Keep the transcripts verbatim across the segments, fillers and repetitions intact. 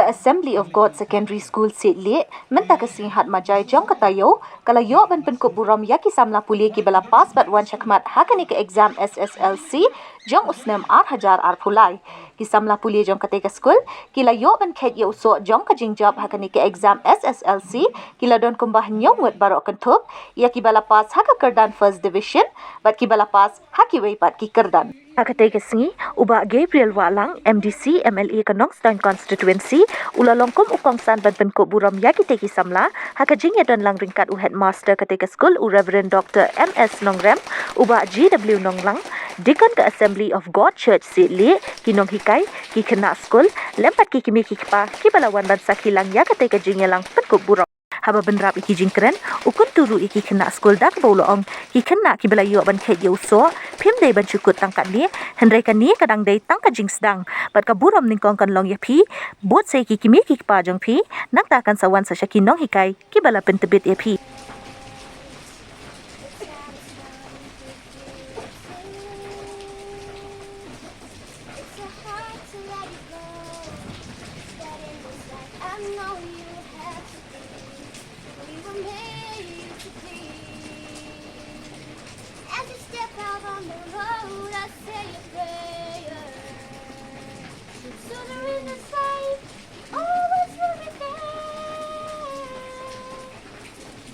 Ka Assembly of God Secondary School Siehlieh mynta ka sngi Hatmajai jong ka taïew ka la ïoh ban pynkup burom ïa ki samla pule kiba la pass bad wan shakhmat ha kane ka exam S S L C jong u snem ar hajar arphew lai. Ki samla pule jong katei ka skul ki la ïoh ban kheit ïa u soh jong ka jingjop ha kane ka exam S S L C, ki la don kumba hynñiew ngut baroh kynthup, ïa kiba la pass ha ka kyrdan First Division bad kiba la pass ha kiwei pat ki kyrdan. Ha katei ka sngi, u Bah Gabriel Wahlang, M D C, M L A ka Nongstoiñ Constituency, u la long kum u kongsan ban pynkup burom ïa kitei ki samla ha ka jingïadon lang ryngkat u Headmaster katei ka skul, u Reverend Doctor M S Nongrem, u Bah G W Nonglang, Deacon ka Assembly of God Church Siehlieh, ki nonghikai, ki khynnah skul, lem bad ki kmie ki kpa kiba la wan ban sakhi lang ïa katei ka jingïalang pynkup burom. Haba bynrap ïa ki jingkren, u kyntu ruh ïa ki khynnah skul da kaba u la ong, ki khynnah kiba la ïoh ban kheit ïa u soh, phim dei ban shu kut tang katne, hynrei kane ka dang dei tang ka jingsdang bad ka burom nyngkong kan long ïa phi, bad sa ïa ki kmie ki kpa jong phi, nangta kan sa wan sa sha ki nonghikai kiba la pyntbit ïa phi.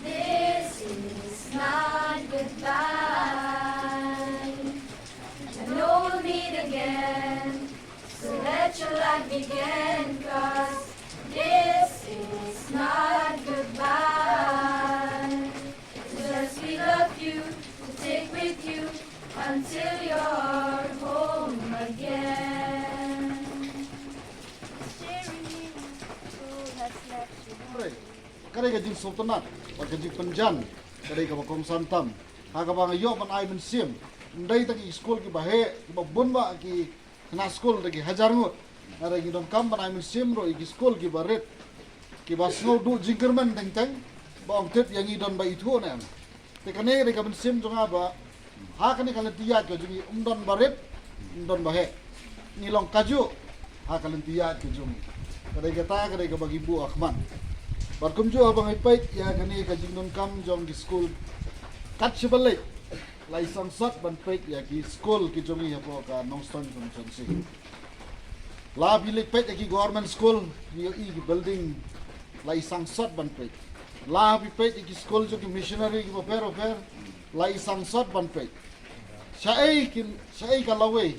This is not goodbye. And we'll meet again. So let your light begin, 'cause this is not goodbye. It's just we love you to take with you until you're home again. Sharing who has left you. Ka dei ka jingsngewtynnat bad ka jingpynjan, ka dei kaba kongsan tam ha kaba nga ïoh ban ai mynsiem. Ym dei tang ki skul kiba heh, kiba bun ba ki khynnah skul da ki hajar ngut. Nga dei ngi donkam ban ai mynsiem ruh ïa ki skul kiba rit, kiba sngew duh jingkyrmen teng teng, ba ong tip ïa ngi don ba ithuh ne em. Te kane ka dei ka mynsiem jong nga ba ha kane ka lynti ïaid ka jong ngi, ym don ba rit, ym don ba heh. Ngi long kajuh ha ka lynti ïaid ka jong ngi. Ka dei kata ka dei kaba ngi buh ha khmat. Bad kumjuh haba ngi peit ïa kane ka jingdonkam jong ki skul, kat shaba leit la i sangsot ban peit ïa ki skul ki jong ngi hapoh ka Nongstoiñ Constituency. La phi leit peit ïa ki government school, ngi ïohi ki building la i sangsot ban peit. La phi peit ïa ki skul jong ki missionary kiba pher bapher, la i sangsot ban peit. Shaei kin, shaei ka lawei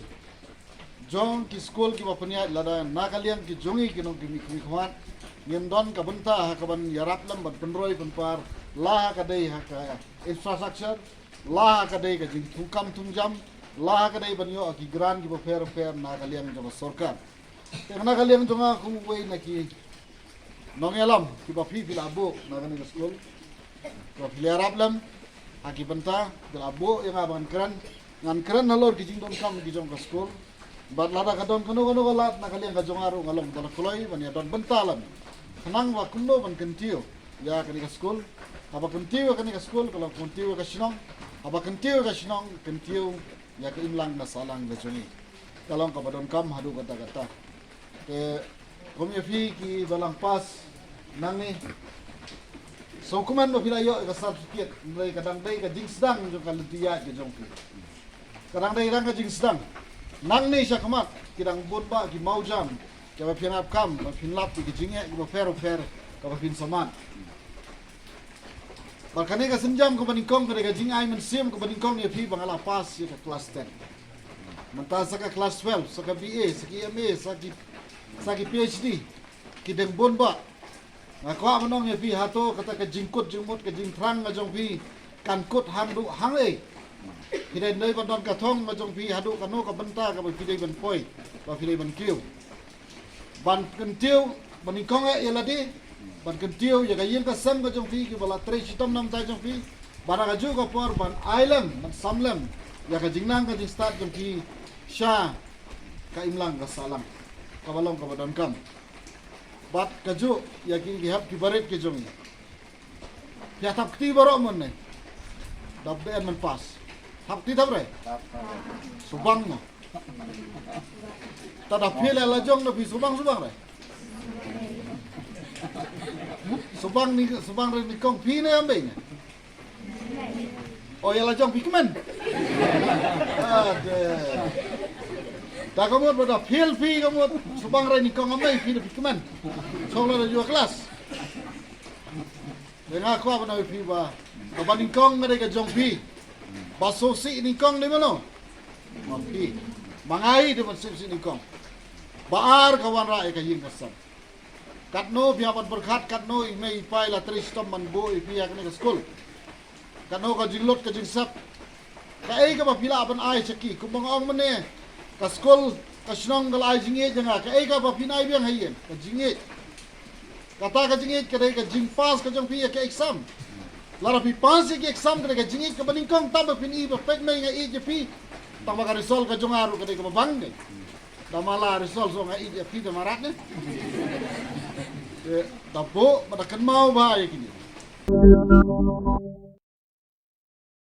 jong ki skul kiba pynïaid lada na ka liang ki jong ngi ki nongkmie khmat, ngin don ka bynta ha kaban ïarap lem ban pynroi pynpar, la ha ka dei ha ka infrastructure, la ha ka dei ka jingthungkam thungjam, la ha ka dei ban ïoh ki grant kiba pher bapher na ka liang jong ka sorkar. Te na ka liang jong nga kum uwei na ki nongïalam kiba phi phi la buh na kane ka skul, kiba phi la ïarap lem ha ki bynta, phi la buh ïa nga ban kren, ngan kren halor ki jingdonkam ki jong ka skul. Bad lada ka don kano kano ka lad na ka liang ka jong nga ruh nga long da la kloi ban ïadon bynta lem, khnang ba kumno ban kyntiew ïa kane ka skul. Haba kyntiew ïa kane ka skul ka long kyntiew ïa ka shnong, haba kyntiew ïa ka shnong kyntiew ïa ka imlang ka sahlang ka jong ngi. Ka long kaba donkam haduh katta katta. Te kum ïa phi kiba la pass nangne, sngewkmen ba phi la ïoh ïa ka certificate, hynrei ka dang dei ka jingsdang jong ka lynti ïaid ka jong phi. Ka dang dei tang ka jingsdang. Nangne shakhmat ki dang bun bah ki mawjam kiba phin ap kam ba phin lap ïa ki jingeh kiba pher bapher kaba phin sumar. Bad kane ka sienjam kaba nyngkong ka dei ka jingai mynsiem kaba nyngkong ïa phi ba nga la pass ïa ka klas ten. Mynta sa ka klas twelve, sa ka B A, sa ki M A, sa ki, sa ki P H D, ki dang bun bah. Nga kwah ban ong ïa phi, hato kata ka jingkut jingmut, ka jingthrang ka jong phi kan kut hangduh hangei? Phi dei ban don ka thong ka jong phi haduh kano ka bynta kaba phi dei ban poi, ba phi dei ban kiew. Ban kyntiew, ban nyngkong eh ïa lade, ban kyntiew ïa ka ïing ka sem ka jong phi kiba la trei shitom na bynta jong phi. Bad ha kajuh ka por ban ai lem, ban sam lem ïa ka jingnang ka jingstad jong phi sha ka imlang ka sahlang kaba long kaba donkam. Bad kajuh ïa ki, ki hep ki barit ki jong ngi. Phi ïa thap kti baroh mon ne? Dap dei en men pass. Thap kti thap re? Subang mo. Ta da phi le la jong na phi subang subang re? Subang ni, subang re nyngkong phi ne ym bei ne? O ïa la jong phi kmen. Ade. Da ka mut ba da phil phi ka mut subang re nyngkong ym bei phi da phi kmen. Song la da ju klas. Te nga kwah ban ong ïa phi ba kaba nyngkong ka dei ka jong phi. Ba sngewsih nyngkong dei mano? Ma phi. Ma nga hi dei ban sngewsih nyngkong. Ba ar ka wanrah ïa ka ïing ka sem. Katno phi hap ban pyrkhat, katno i mei i pa i la trei shitom ban buh ïa phi ha kane ka skul. Katno ka jinglut ka jingsep. Kaei kaba phi lah ban ai sha ki, kumba nga ong mynne. Ka skul, ka shnong ka la ai jingïeit ïa nga. Kaei kaba phin ai biang ha ïing, ka jingïeit. Kata ka jingïeit ka dei ka jingpass ka jong phi ïa ka exam. Lada phi pass ïa ka exam ka dei ka jingïeit kaba nyngkong, tang ba phin i ba peit mei nga ïeit ïa phi. Tang ba ka result ka jong nga ruh ka dei kaba bang dei. Da ma la result shuh nga ïeit ïa phi da ma rat ne. Eh, da buh ba da kynmaw bha ïa kine.